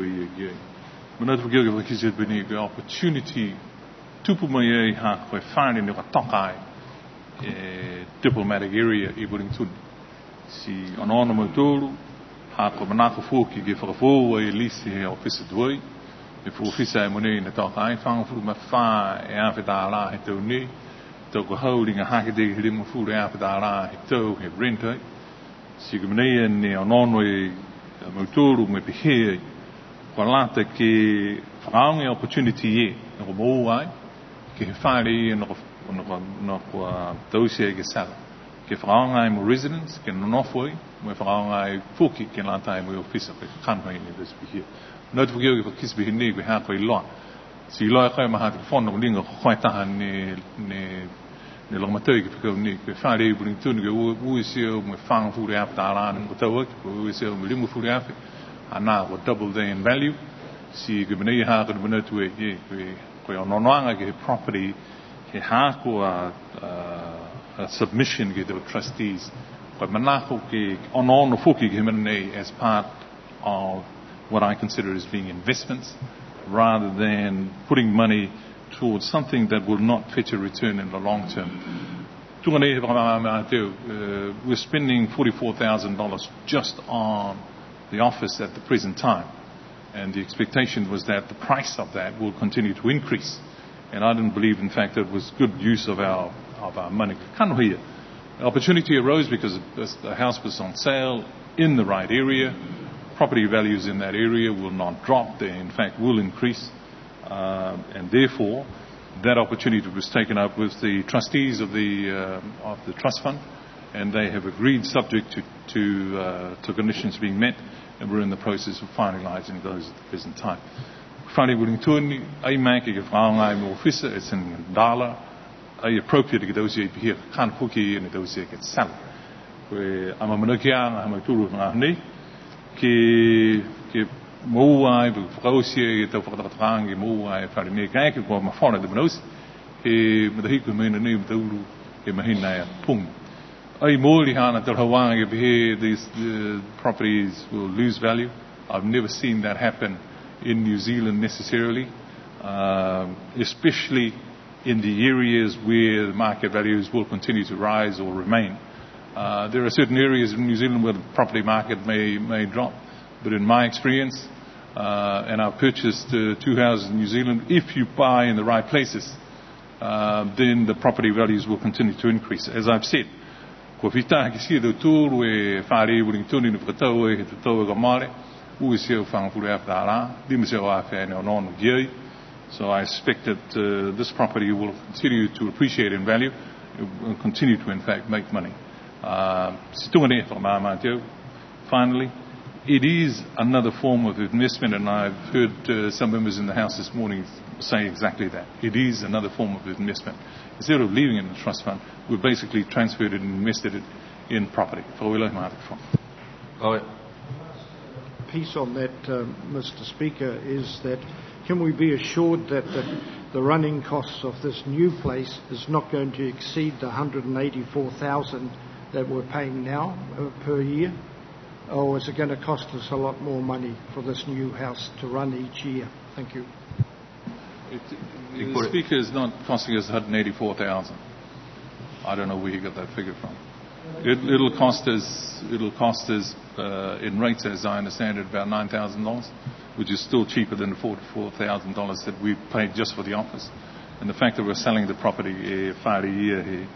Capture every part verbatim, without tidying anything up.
Ia, ia. Manatu foki au ke fakakite pehē ni ko e opportunity tupu mai ai ha ko e fale ne kua toka ai e diplomatic area i Wellington. Ti onoono a mautolu, ha ko e manako foki ke fakafoou ai e lisi he ofisa tuai, he fuafisa e mogonei ne toka ai, fagofulu ma fā e afe tālā he tau nei, tau ka hau liga hake tei ke he limagofulu e afe tālā he tau he rent ai. Ti ko e mena ia ne onoono e mautolu mo e pehē ai, kua lata ke fakaaoga e opportunity ia ne kua moua ai, ke he fale ia ne kua, ne kua, ne kua taute ai ke sell. Ke fakaaoga ai mo residents, ke nonofo ai, mo e fakaaoga ai foki ke lata ai mo e ofisa, ke kakano ai ne taute pihia. Manatu foki au ke fakakite pehē ni, ko e ha ko e iloa. Ti iloa e koe ma ha te fono liga ko koe taha ne, ne, ne lagomatai ke fekau ni, ko e fale i Wellington, ko e ua, ua e teau mo e fagofulu e afe tālā ne kua tau aki, ko e ua e teau mo e limagofulu e afe, ha nā kua double there in value, ti ko e mena ia ha ko e manatu e, e, ko e, ko e onoonoaga ke he property, he ha ko a, a, a submission ke he tau trustees, ko e manako ke onoono foki ke he mena nei as part of what I consider as being investments, rather than putting money towards something that will not fetch a return in the long term. Tuga nei he fakamaama atu, uh, we're spending forty-four thousand dollars just on the office at the present time. And the expectation was that the price of that will continue to increase. And I didn't believe, in fact, that it was good use of our, of our money. Kanohia. The opportunity arose because the, the house was on sale in the right area. Property values in that area will not drop. They, in fact, will increase. Uh, and therefore, that opportunity was taken up with the trustees of the, uh, of the trust fund, and they have agreed, subject to, to, uh, to conditions being met, and we're in the process of finalising those at the present time. Fale Wellington, ai maeke ke fakaaoga ai mo ofisa, it's in Ndala, ai appropriate ke taute ai pihia, kakano foki ne taute ke sell. Ko e amaamanakiaga ha mautolu he magaaho nei, ke, ke moua ai, ke fakaoti e tau fakatokatokaaga, ke moua e fale nei, kaeke kua mafola e tau mena oti, he matahiku he mahina nei, mataulu he mahina e pogi. Ai mooli haana talahauaga ke pehē these, the properties will lose value. I've never seen that happen in New Zealand necessarily, um, especially in the areas where the market values will continue to rise or remain. Uh, there are certain areas in New Zealand where the property market may, may drop, but in my experience, uh, and I've purchased, uh, two houses in New Zealand, if you buy in the right places, uh, then the property values will continue to increase. As I've said, kua fita ke kitia e tautolu e fale i Wellington ne fakatau he tau kua mole, ua e teau fagofulu e afe tālā, lima e teau afe ne onoono ki ai. So I expect that, uh, this property will continue to appreciate in value, it will continue to, in fact, make money. Uh, ti tuga nei he fakamaama atu, finally, it is another form of investment, and I've heard, uh, some members in the House this morning say exactly that. It is another form of investment. Instead of leaving it in the trust fund, we've basically transferred it and invested it in property. Fakaaue lahi, Mr Speaker. Piece on that, uh, Mr Speaker, is that can we be assured that the, the running costs of this new place is not going to exceed the hundred and eighty-four thousand that we're paying now, uh, per year? Or is it gonna cost us a lot more money for this new house to run each year? Thank you. It, the Speaker, is not costing us a hundred and eighty-four thousand. I don't know where he got that figure from. It, it'll cost us, it'll cost us, uh, in rates, as I understand it, about nine thousand dollars, which is still cheaper than the forty-four thousand dollars that we paid just for the office. And the fact that we're selling the property, e, fā e ia he,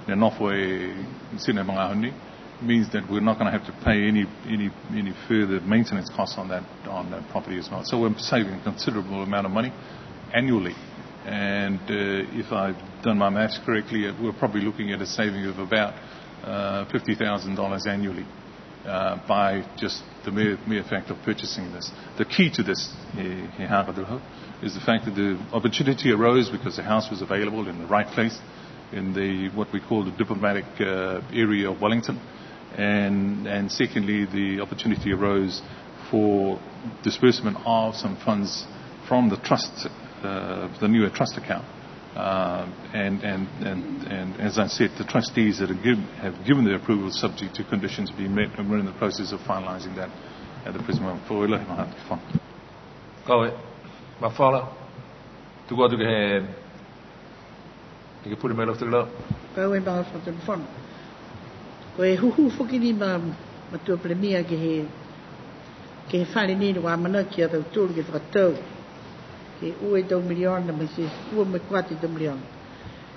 ne nofo e tino e magaaho nei, means that we're not gonna have to pay any, any, any further maintenance costs on that, on that property as well. So we're saving a considerable amount of money annually. And, uh, if I've done my maths correctly, uh, we're probably looking at a saving of about, uh, fifty thousand dollars annually, uh, by just the mere, mere fact of purchasing this. The key to this, he, he haka tau hau, is the fact that the opportunity arose because the house was available in the right place, in the, what we call the diplomatic, uh, area of Wellington, and, and secondly, the opportunity arose for disbursement of some funds from the trust, uh, the Niue Trust account. Uh, and, and, and, and as I said, the trustees that have given, have given their approval subject to conditions being met, and we're in the process of finalising that at the present moment. Fakaaue lahi, Mr Speaker. Ko e, mafola, tuku atu ke he, ke pule mai lau tau. Ko e mau fakatonu fono. Ko e hūhū foki ni ma, ma Matua Palemia ke he, ke he fale nei ne kua amanaki a tautolu ke fakatau. Ke ua e tau miliona, mo e ua mo e kua e tau miliona.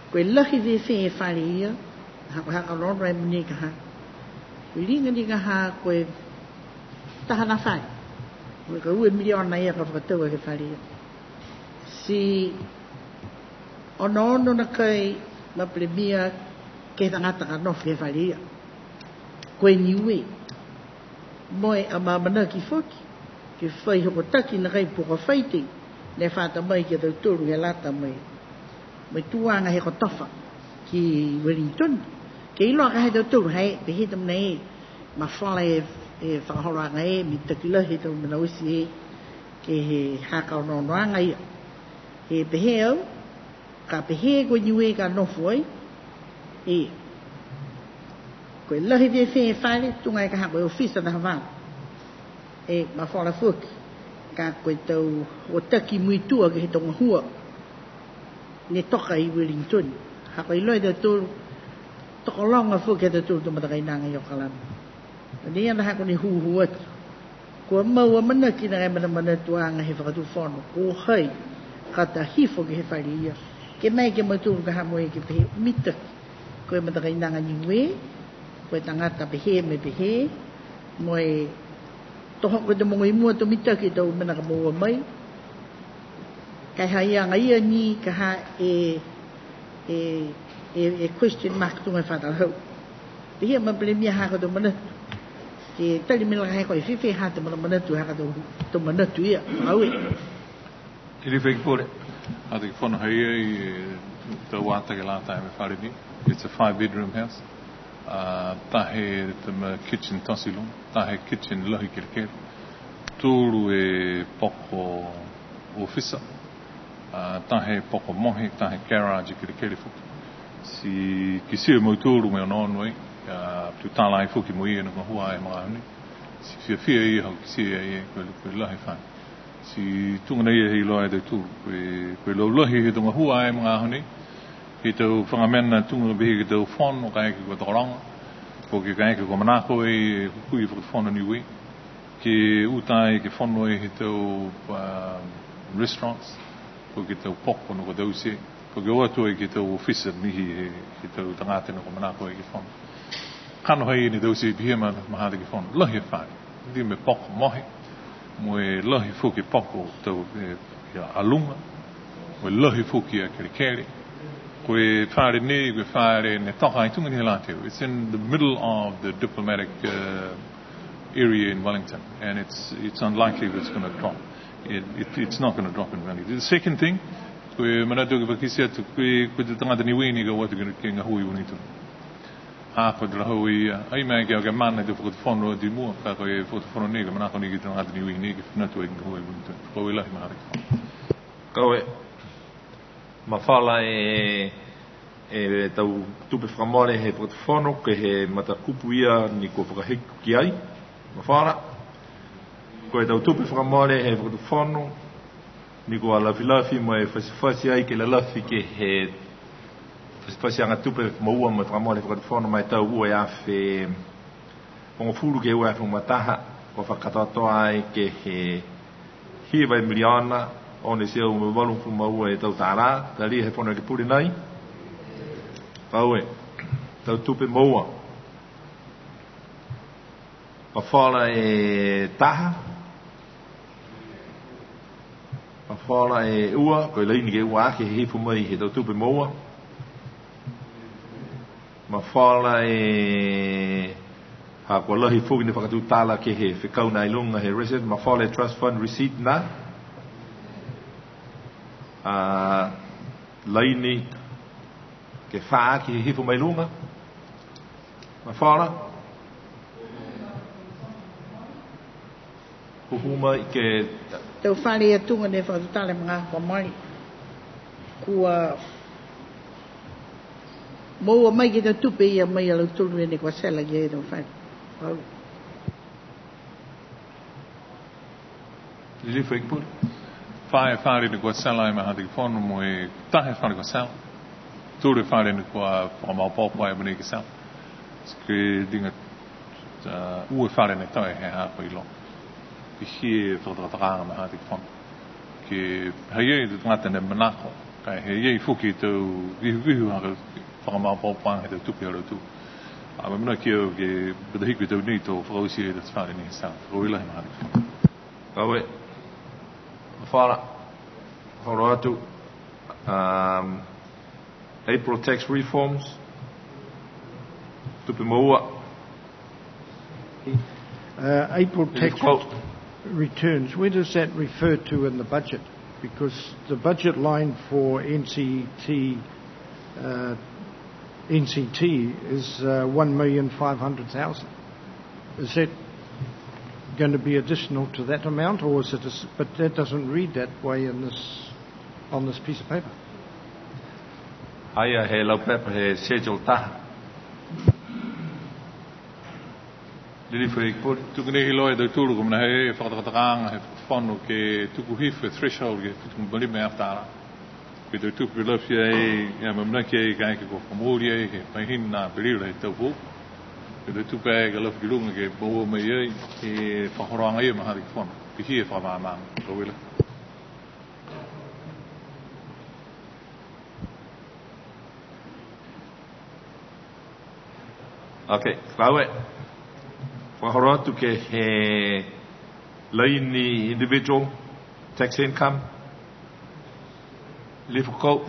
Ko e lahi fēfē e fale ia, ha, ha, ha, lono e moni ka ha. Ko e liga ni ka ha, ko e taha na fale. Ko e ka ua e miliona ia ka fakatau ke he fale ia. Ti onoono nakai ma Palemia ke he tagata ka nofo he fale ia. Ko e Niue. Mo e amaamanaki foki, ke fai hokotaki nakai po ke fai tei, ne fa ta mai ke he tautolu he lata mo e, mo e tuaga he kotofa ki Wellington. Ke iloa ka he tautolu, he, pehē e tau mena e, mafola e, e fakaholoaga e, mitaki lahi e tau mena oti e, ke he ha ka onoonoaga ia. He pehē au, ka pehē ko Niue ka nofo ai. E. Ko e lahi fēfē e fale, tuga e ka ha ko e ofisa taha vao. E, mafola foki. Ka ko e tau hokotaki muitua ke he tau gahua. Ne toka i Wellington. Ha ko e iloa e tautolu, tokologa foki e tautolu tau matakainaga i Okalana. Nei ana ha ko e hūhū atu. Kua mau amanaki nakai e manamanatuaga he Fakatufono, ko hai ka ta hifo ke he fale ia. Ke maeke a mautolu ka ha mo e ke pehē mitaki. Ko e matakainaga Niue, ko e tagata pehē mo e pehē, mo e toho ko e tau mogo i mua to mitaki e tau mena ka moua mai. Ka e ha ia agaia ni ka ha e, e, e, e question mark tuga e fa talahau. Pihia ma Palemia ha ko e tau manatu. Ke tali mena ka ha ko e fēfē ha tau manamanatu ha ko e tau, tau manatu ia. Fakaaue. Tiri Fakipule. Ata ke fono ha ia e tau ata ke lata mo e fale ni. It's a five bedroom house. A, taha e tama kitchen tote i luga, taha e kitchen lahi kelekele, tolu e poko ofisa, a, taha e poko mohe, taha e garage kelekele foki. Ti kitia e mautolu mo e onoono ai, a, tutala ai foki mo ia ne gahua he magaaho nei. Ti fiafia ia ha kua kitia e ia ko e, ko e lahi e fale. Ti tuga nei e iloa e tautolu, ko e, ko e laulahi he tau gahua he magaaho nei, he tau faga mena tuga pehē ke he tau fono kaeke kua tokologa, po ke kaeke kua manako e hukui Fakatufono Niue ke uta ai ke fono ai he tau, a, restaurants, po ke tau poko ne kua taute, po ke o atu ai ke he tau ofisa mihi he, he tau tagata ne kua manako ai ke fono. Kano ha ia ne taute pihia ma, ma hata ke fono. Lahi e fale. Ti mo e poko mohe. Mo e lahi foki e poko tau, e, ia a luga. Mo e lahi foki a kelekele. Ko e fale nei, ko e fale ne toka ai tuga ni he la teu. It's in the middle of the diplomatic, uh, area in Wellington. And it's, it's unlikely that it's gonna drop. It, it, it's not gonna drop in value. The second thing, ko e manatu ke fakakite atu, ko e, ko e tagata Niue ni ka o atu ke, ke gahua i Wellington. A, ko e talahau ia, ai mai ke, ke mana e Fakatufono atu i mua, ka ko e Fakatufono nei, ke manako ni ke he tagata Niue nei, ke fina atu ai ke gahua i Wellington. Ko e lahi mahara ke fano. Ko e, mafola e, e tau tupe fakamole he Fakatufono, ke he matakupu ia ne kua fakahiku ki ai. Mafola. Ko e tau tupe fakamole he Fakatufono, ne kua lafilafi mo e fatifati ai ke lalafi ke he fatifatiaga tupe moua mo e fakamole Fakatufono ma e tau ua e afe hogofulu ke ua e afe hogofulu ma taha, kua fakakatoatoa ai ke he hiva e miliona, ono e teau valugofulu ma ua e tau tālā, talia he Fono Ekepule nai. Fakaaue, tau tupe moua. Mafola e taha. Mafola e ua, ko e laini ke ua ke hifo mai he tau tupe moua. Mafola e, ha kua lahi foki ne fakatutala ke he fekau nā i luga he reserve, mafola e trust fund receipt nā. A, laini ke fā ke hifo mai luga. Mafola. Hūhū mai ke he tau fale ia tuga ne fakatutala he magaaho kua mole. Kua moua mai ke he tau tupe ia mai ia lautolu ne kua sela ke he tau fale. Au. Lilifu Ikipule. Fā e fale ne kua sela e maha takifano mo e taha e fale kua sela. Tolu e fale ne kua fakamaopoopo ai mogonei ke sela. Ti ko e liga, a, ua e fale ne taute he aho i loa. Pihia e fakatokatokaaga maha takifano. Ke ha i ai e tau tagata ne manako, ka e ha i ai foki e tau vihuvihu ha ko e fakamaopoopoaga he tau tupe ha lautolu. A, amaamanaki au ke matahiku e tau nei to fakaoti e tau fale nei he sela. Fakaaue lahi maha takifano. Fakaaue. Mafola. Fakaaue atu. Um, April tax reforms. Tupe moua. Uh, April tax Yes, quote. Returns, where does that refer to in the budget? Because the budget line for N C T, uh, N C T is, uh, one million five hundred thousand. Is that going to be additional to that amount, or is it a s-, but that doesn't read that way in this, on this piece of paper? Aia, he laupepa, he schedule taha. Lilifu Ikipule, tuku nei iloa e tautolu, ko e mena he fakatokatokaaga he fono ke tuku hifo e threshold ke fitu ma lima e afe tālā. Ko e tau tupe lafi ai, e amaamanaki ai kaeke kua fakamooli ai he mahina Aperila he tau foou. Ko e tau tupe ai ka lafi ki luga ke moua mai ai, e fakaholoaga ia maha takifano. Pihia e fakamaamaaga. Fakaaue lahi. Ok, fakaaue. Fakaholo atu ke he laini individual tax income. Lilifu Coe.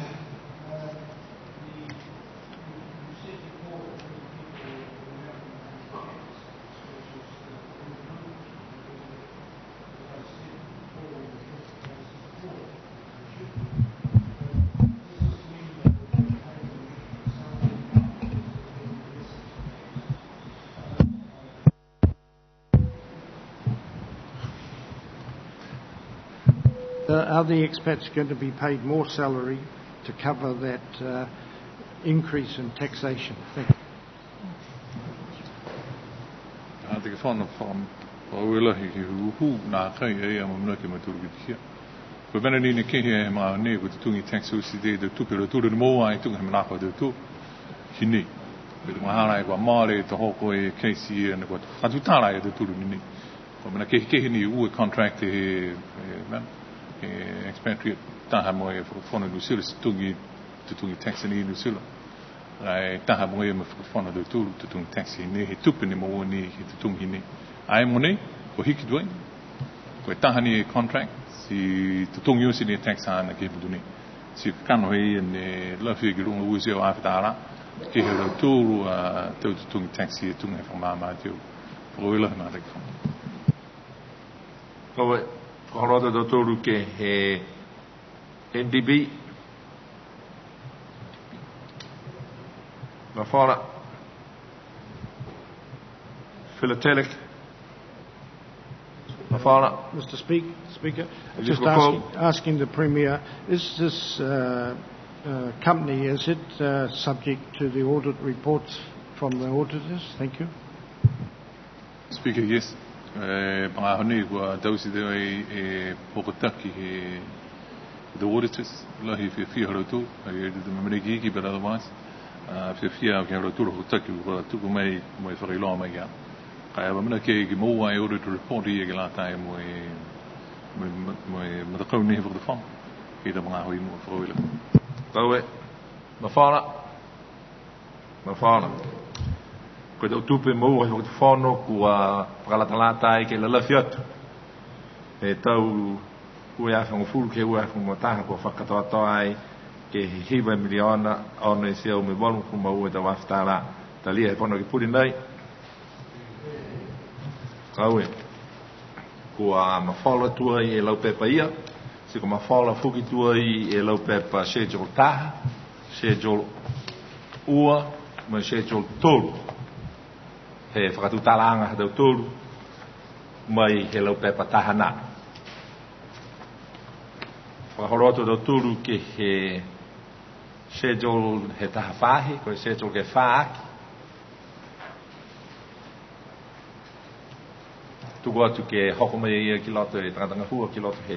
Uh, are the expats going to be paid more salary to cover that, uh, increase in taxation? Thank you. A, te ke fano fano, fakaaue lahi ke he hūhū nākai ai amaamanaki a mautolu ke pihia. Ko e mena ni ne kehe he magaaho nei, ko e totogi tax oti e tau tupe ha tautolu ne moua ai tuga he manako ha tautolu. Hinei. Ko e tau magahala kua mole to hoko e case ia ne kua fakatutala e tautolu ni nei. Ko e mena kehekehe ni, ua e contract he, he, mena, he expatriate taha mo e Fakatufono Niu Silani, totogi, totogi tax ni Niu Silani. Ai taha mo e mo e Fakatufono ha tautolu, totogi tax hinei, he tupe ne moua ni, he totogi hinei. Ai mogonei, kua hiki tuai. Ko e taha ni e contract, ti totogi oti ni e tax haana ke he motu nei. Ti kakano he ia ne lafi ki luga ua e teau e afe tālā, ke he ha tautolu a tau totogi tax ia tuga he fakamaama atu. Fakaaue lahi maha takifano. Fakaaue, fakaholo atu a tautolu ke he N D B. Mafola. Philatelic. Mafola. Mister Speak-, Speaker, just asking, asking the Premier, is this, uh, uh, company, is it, uh, subject to the audit reports from the auditors? Thank you. Speaker, yes. E, magaaho nei kua taute ai e hokotaki he the auditors, lahi e fiafia ha lautolu, e, e, e, mena ikiiki, but otherwise, a, fiafia ke he ha lautolu hokotaki kua tuku mai mo e fakailoa mai ki a. Ka e amaamanaki ke moua e audit report ia ke lata mo e, mo e, mo e matakau nei he Fakatufono. Ke he tau magaaho i mua. Fakaaue. Fakaaue. Mafola. Mafola. Ko e tau tupe moua he Fakatufono kua fakalatalata ai ke lalafi atu. He tau ua e afe hogofulu ke he ua e afe hogofulu ma taha kua fakakatoatoa ai ke he hiva e miliona ono e teau mo e valugofulu ma ua e tau afe tālā. Talia he Fono Ekepule nei. Fakaaue. Kua mafola tuai e laupepa ia, ti kua mafola foki tuai e laupepa Schedule taha, Schedule ua, mo e Schedule tolu. He fakatutalaaga ha tautolu, mai he laupepa taha nā. Fakaholo atu a tautolu ke he Schedule he taha faahi, ko e Schedule ke fā aki. Tuku atu ke hoko mai a ia ki loto e tagata gahua ki loto he